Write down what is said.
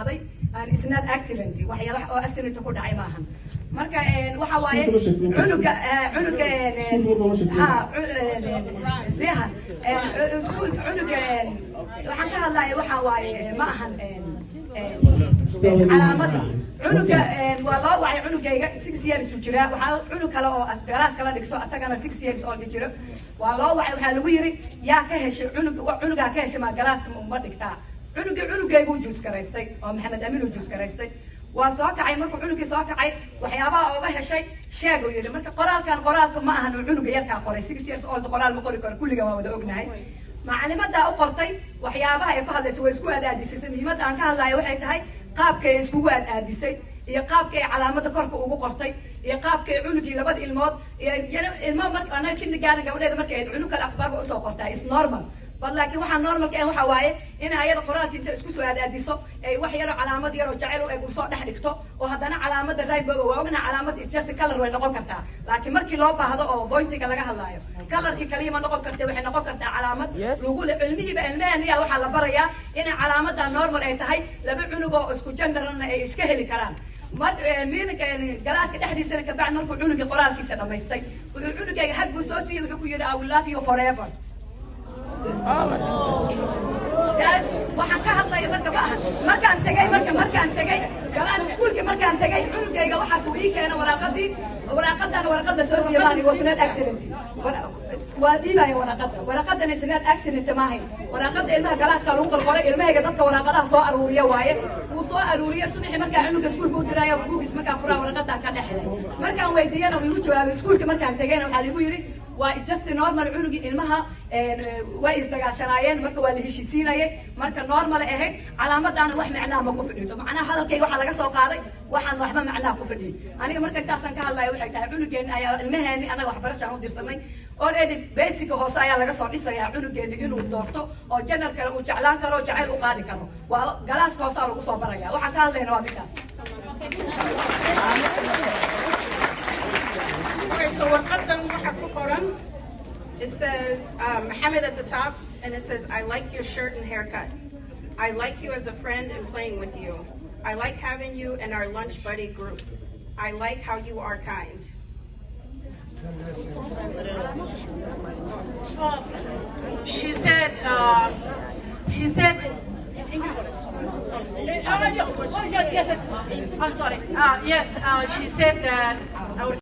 And it's not accident. Waxyaaba oo accident ku dhacay maahan. Marka waxa waaye cunuga ha riha iskuulka cunuga waxaan ka hadlaya waxa waaye ma ahan calaamada cunuga. Waa loo wacay cunugayga, 6 years uu jiraa. Waxaa cunug kale oo class kala dhigto, asagana 6 years old jiro. Waa loo wacay, waxaa lagu yiri, "Yaa ka heshay cunug? Cunugaa ka heshay maa classka ma dhigtaa?" Cunugii cunugaygu choose garaystay oo Maxamed Amiin uu choose garaystay. Waa soo kacay. Markuu cunugii soo kacay, waxyaabaha ooga heshay sheeg uu yidhi. Marka qoraalkan qoraalka ma ahan uu cunuga yarkaa qoray. 6 years old qoraal ma qori karo, kulliga waa wada ognahay. Macalimadaa u qortay waxyaabaha ay ku hadlayso way isku aadaadisay. Muhiimadda aan ka hadlayo waxay tahay qaabka ay iskugu aadaadisay iyo qaabka ay calaamada korka ugu qortay iyo qaabka ay cunugii labada ilmood iyo ilmo. Marka anaga kindergarten gabadheeda marka ay cunug kale akhbaarba usoo qortaa is normal, but laakiin waxaa normalka ah waxa waaye in ayada qoraalka inta isku soo aadaadiso ay wax yaroo calaamad yaroo jacayl u eg usoo dhex dhigto, oo haddana calaamada rainbow waa ognaha. Calaamad is just color way noqon kartaa, laakiin markii loo baahdo oo pointiga laga hadlaayo, colorkii kaliya ma noqon karta, waxay noqon kartaa calaamad lagu cilmihiiba. Ilmahaniya waxaa la barayaa inay calaamada normal ay tahay, laba cunug oo isku genderna ay iska heli karaan. Mar classka dhexdiisana kabacdi markuu cunugii qoraalkiisa dhamaystay, wuxuu cunugayga hug buu soo siiyey. Wuxuu ku yidhi, "I will love you forever." Waxaan ka hadlaya marka ma aha. Markaan tegay, marka markaan tegay class iskuulkii, markaan tegay cunugayga waxaas uu ii keena waraaqadii. Waraaqadana waraqad la soo siiya maahan, was not accident. Waa dhiibaya waraaqada. Waraaqadana is not accident maahayn. Waraaqada ilmaha classka lagu qorqoray. Ilmahayga dadka waraaqadaha soo aruuriya waaye, wuu soo aruuriya. Subaxii markaa cunuga iskuulka u diraayo buugis markaan furaa, waraqadan ka dhexlay. Markaan weydiiyana uu igu jawaabay. Iskuulka markaan tegayna waxaa ligu yidhi waa just normal. Cunugii ilmaha way isdagaashanaayeen, marka waa la heshiisiinayay. Marka normal ahayd. Calaamadaana wax macnaha ma ku fadhido. Macnaha hadalkayga waxaa laga soo qaaday waxaan waxba macnaha ku fadhiyin. Aniga marka intaasaan ka hadlaya waxay tahay cunugeeni ayaa ilmaheeni anaga waxbarashaan u dirsanay. Already basic hoose ayaa laga soo dhisayaa cunugeeni inuu doorto oo gender kale uu jeclaan karo, jacayl u qaadi karo. Waa classka hoosaa lagu soo baraya. Waxaan ka hadlayna waa midkaas. Okay, so warqadan waxa ku qoran, it says Mohammed at the top, and it says, "I like your shirt and haircut. I like you as a friend and playing with you. I like having you in our lunch buddy group. I like how you are kind." She said, oh, yes. I'm sorry. Yes, she said that